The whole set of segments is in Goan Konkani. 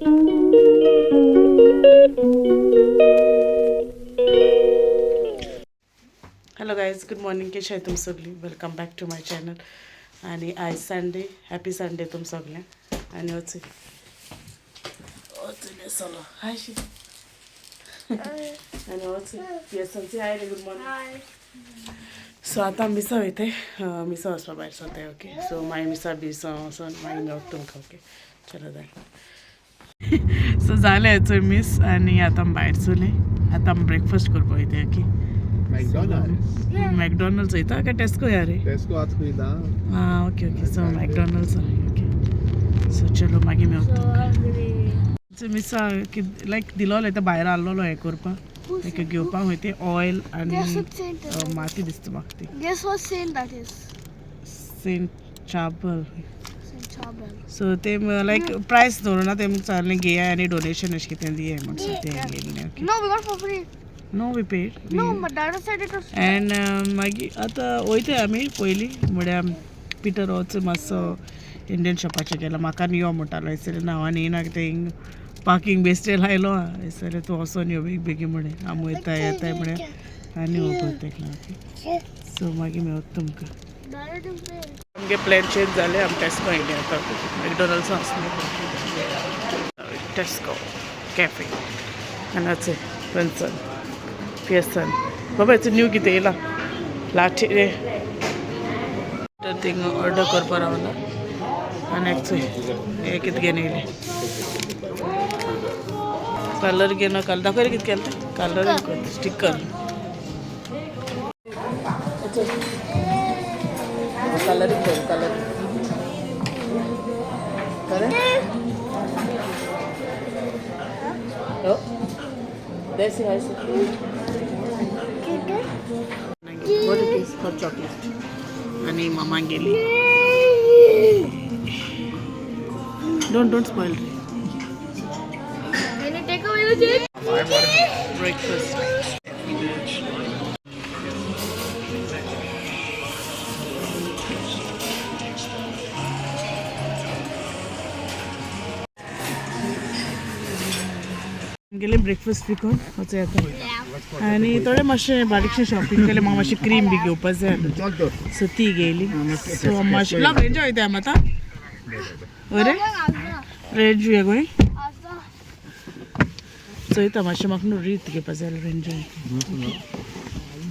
Hello guys, good morning. कशें तुम सगळीं? Welcome back to my channel. आनी आयज संडे, हॅपी संडे तुम सगळ्यांक. आनी वच वच चलो हाय शी. आनी वच पियर्सनची हाय रे, गुड मॉर्निंग. सो आतां मिसा वयताय, मिसा वचपा भायर सरताय. ओके, सो मागीर मिसा बिसा वचोन मागीर मेळटा तुमकां. ओके, चलो जाय. सो जालें चोय मीस आनी आतां आमी भायर सरली. आतां आमी ब्रेकफास्ट करपा वयताय. ओके. McDonald's. McDonald's वयता काय टेस्को या रे? टेस्को आज खंय. आं, okay okay. So McDonald's. Okay, so चलो मागीर मेवता तुमकां. मिसा लायक दिलोलें ते भायर आहलोलो हें करपाक, लायक घेवपाक वयता ऑयल आनी माती दिसता म्हाका ती. Guess what saint that is? Saint Charbel. Saint Charbel. So ते लायक प्रायस दवरुना, ते सांगलें घेया आनी डोनेशन अशें कितें दिया म्हण. सो तें घेयलें. Okay. No, we got for free. No, we paid. No, but Dada said it was. And मागीर आतां वयताय आमी पयलीं म्हळ्यार पिटर वच मातसो इंडियन शॉपाचेर गेलो. म्हाका न्ही यो म्हणटालो, हयसर ना हांव आनी येयना, कितें हिंग पार्कींग बेश्टें लायलो हयसर, तूं वचोन यो बेगी बेगीन म्हळें. आमी वयता येताय म्हळें आनी वोगोत तेका. ओके, सो मागीर मेवता तुमकां. Dada didn't pay. आमगे प्लॅन चेंज जालें, आमी टेस्को येयले आतां. मॅकडॉनल्ड्स आसलें, टेस्को कॅफे. आनी अचय विन्सन पियर्सन बाबा हेचो न्यू कितें येयला लाठी रे. थिंग ऑर्डर करपा रावला. आनी एक चोय हे कितें घेवन येयलें, कलर घेवन. कलर दाखय रे, कितें केलें तें colour sticker colouring कर कलर करे. Oh, there's the ice. What it is? Hot chocolate. आणि मामा गेली. Don't spoil रे. Can you take away the cake? Breakfast. गेले ब्रेकफास्ट बी करून वच येता आनी थोडे मातशें बारीकशें शॉपिंग केलें. म्हाका मातशें क्रीम बी घेवपा जाय, सो ती घेयली. सो मातशें लोक एन्जॉय वयता आमी आतां. बरें रेंज गोंय चोयता मातशें. म्हाका न्हू रीत घेवपा जाय एन्जॉय.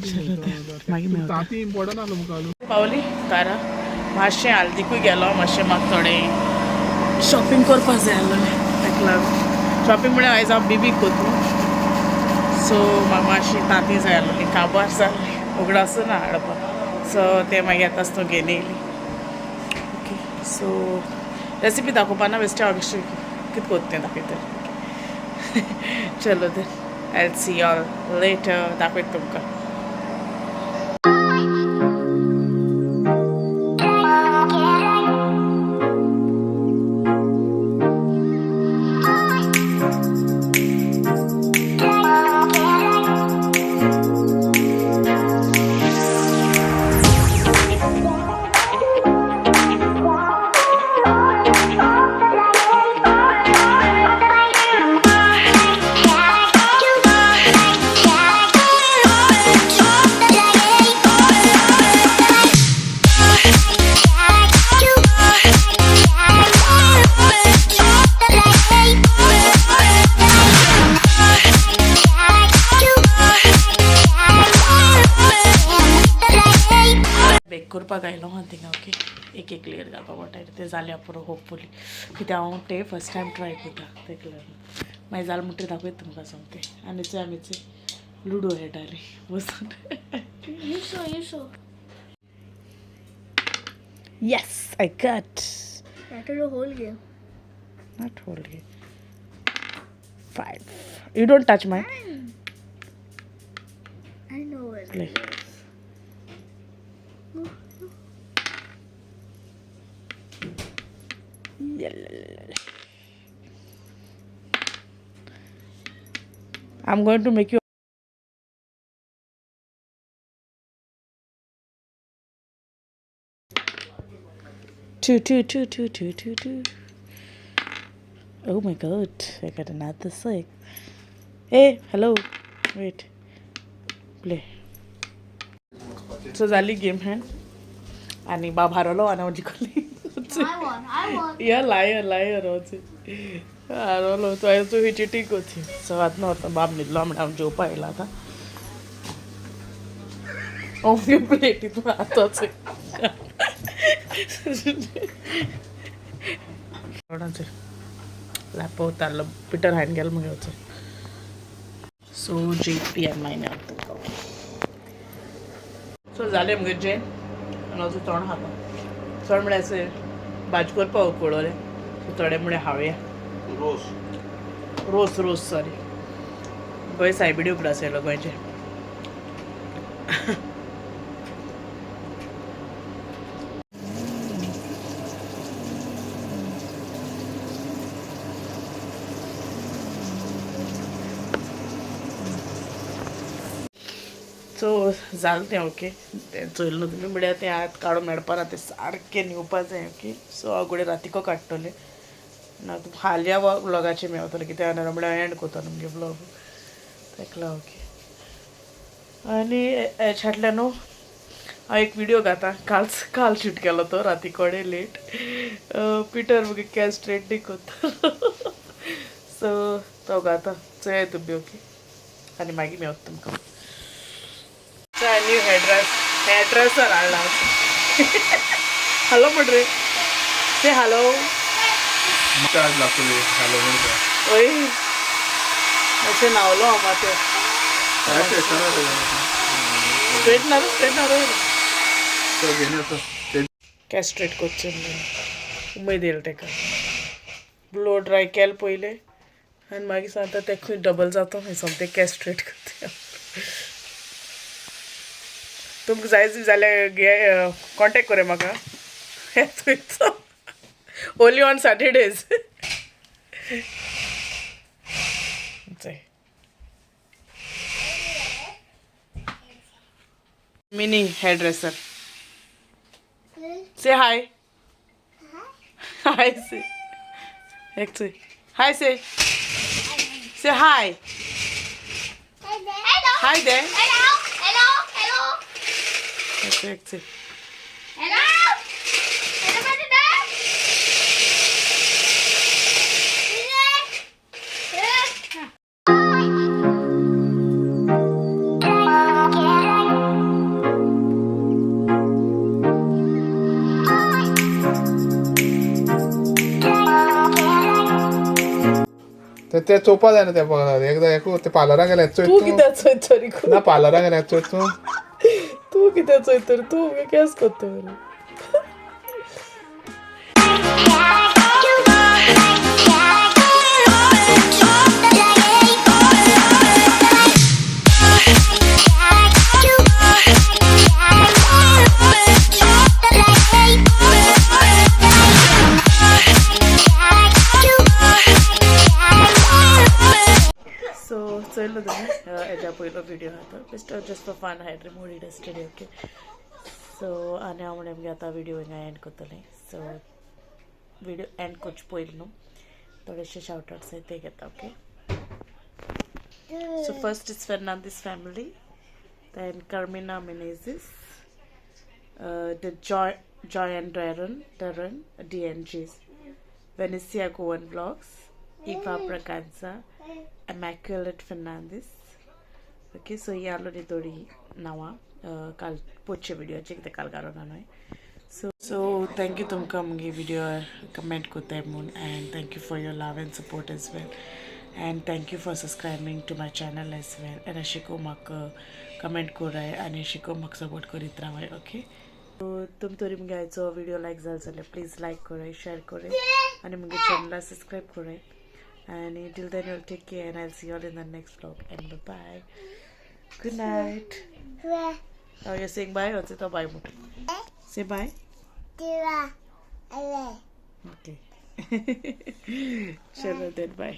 चलो तें मागीर मेवता. ताती इम्पॉर्टंट आसलो मुखार. पावली कारा. मातशें हाल्दीकूय गेलो, मातशें म्हाका थोडें शॉपिंग करपा जाय आसलें. ताका लागून शॉपिंग म्हळ्यार आयज हांव बिबीक कोतू, सो म्हाका मातशी तांती जाय आसलेली, काबार जाल्ली, उगडासूं ना हाडपाक. सो तें मागीर आतांच तूं घेवन येयली. ओके, सो रेसिपी दाखोवपा ना बेश्टें, हांव बेश्टें कितें कोत्ता तें दाखयतलें. चलो तर, I see all later, दाखयता तुमकां. बेक करपाक आयलो आहा थिंगा. ओके, एक एक लेयर घालपाक पडटा तें. जालें पुरो होपफुली, कित्याक हांव तें फर्स्ट टायम ट्राय करता, तेका लागून. मागीर जालें म्हणटकीर दाखयता तुमकां सोमतें. आनी चोय आमी चोय लुडो खेळटालीं बसून. You show, you show. Yes, I got. That is the whole game. Not whole game. Five. You don't touch mine. I know it. Play. Is. No, no. Yeah. I'm going to make you two, two, two, two, two, two, two. Oh my God, I got another 6. Hey, hello, wait, play. So जाली गेम हॅन आनी बाब हारवलो आनी हांव जिखली. I won. I won. या लायर लायर होती हारवलो तो हांवें तूं ही चिटींग कोती. सो आतां न्हू आतां बाब न्हिदलो म्हणल्यार हांव जेवपा येयला आतां. अमके प्लेटींत आतांच कोणाचे लापो उतारलो पिटर हांवें गेलो मुगे वचून. सो जेपी आनी मागीर मेवता. सो जालें मुगे जेन आनी वचून तोंड खाता. चड म्हळ्यार अशें भाजी करपाक उकडलें. सो थोडे म्हळ्यार हांवें रोस रोस रोस सॉरी गोंय सायबिणी उगडास येयलो गोंयचे. सो जालें तें ओके. तें चोयलें न्हू तुमी म्हळ्यार तें आतां काडून मेळपा ना, तें सारकें न्हिवपा जाय ओके. सो हांव घोडये रातीको काडटलें ना हाल्या व्लॉगाचेर मेवतलें कित्याक म्हळ्यार एंड कोत्तोलो मुगे व्लॉग तेका लागून ओके. आनी हेच्या फाटल्यान न्हू हांव एक व्हिडियो घाता, काल काल शूट केलो तो राती कडेन लेट. पिटर मुगे केस स्ट्रेटनींग कोत्तालो. सो तो घाता चोयाय तुमी ओके. आनी मागीर मेवता तुमकां. न्यू हेअर ड्रेसर हाडला. हॅलो म्हण रे, से हॅलो. चार्ज लागतली हॅलो म्हणटा. ओय अशें न्हांवलो हांव मातशें. स्ट्रेटनर स्ट्रेटनर केस स्ट्रेट करचें उमेद येयली तेका. ब्लो ड्राय केलें पयलें आनी मागीर सांगता तें खंय डबल जाता खंय सोमतें केस स्ट्रेट करता. तुमकां जाय जाल्यार घे कॉन्टेक्ट कोरे म्हाका थंयचो only on Saturdays. Mini hair dresser say hi. Hi say. एक से हाय से से हाय. Hello. Hi there. Hello. Hello. Hello. एक से Hello. Hello, President. President. ते चोवपा जायना त्या पार्लर एकदां एकू ते पार्लराक गेल्यार चोय तूं कित्याक चोयत रे? ना पार्लराक गेल्यार चोय तूं. तूं कित्याक चोयत रे? तूं मुगे केस कोत्ता रे. सो चोयलो तुमी हेज्या पयलो व्हिडियो आहा तो बेश्टो जस्ट फॉर फन हांवें रिमूव डस्टेड ओके. सो आनी हांव म्हणलें मुगे आतां व्हिडियो हिंगा एंड करतलें. सो व्हिडियो एंड करचे पयलीं न्हू थोडेशे शावट आवट्स आहाय ते घेता okay. So first is Fernandes family, then Carmina Menezes, the Joy Joy and Darren DNGs, Venetia Goan Vlogs, Eva Braganza, Immaculate Fernandes. Okay, so ही आसलोली थोडी नांवां काल पोटचे व्हिडियोचे कितें काल घालूं ना न्हय. सो सो thank you तुमकां मुगे व्हिडियो कमेंट कोत्ताय म्हूण and thank you for your love and support as well and thank you for subscribing to my channel as well. आनी अशें करून म्हाका कमेंट कोराय आनी अशें करून म्हाका सपोर्ट करीत रावाय ओके. सो तुम तरी मुगे आयचो व्हिडियो लायक जालो जाल्यार प्लीज लायक कराय, शेअर कराय आनी मुगे चॅनला सबस्क्रायब कराय. आनी till then you'll take care and I see all in the next vlog and bye. Good night. Oh, you're saying bye? What's it? Bye. Say bye. Okay. Chalo then, bye.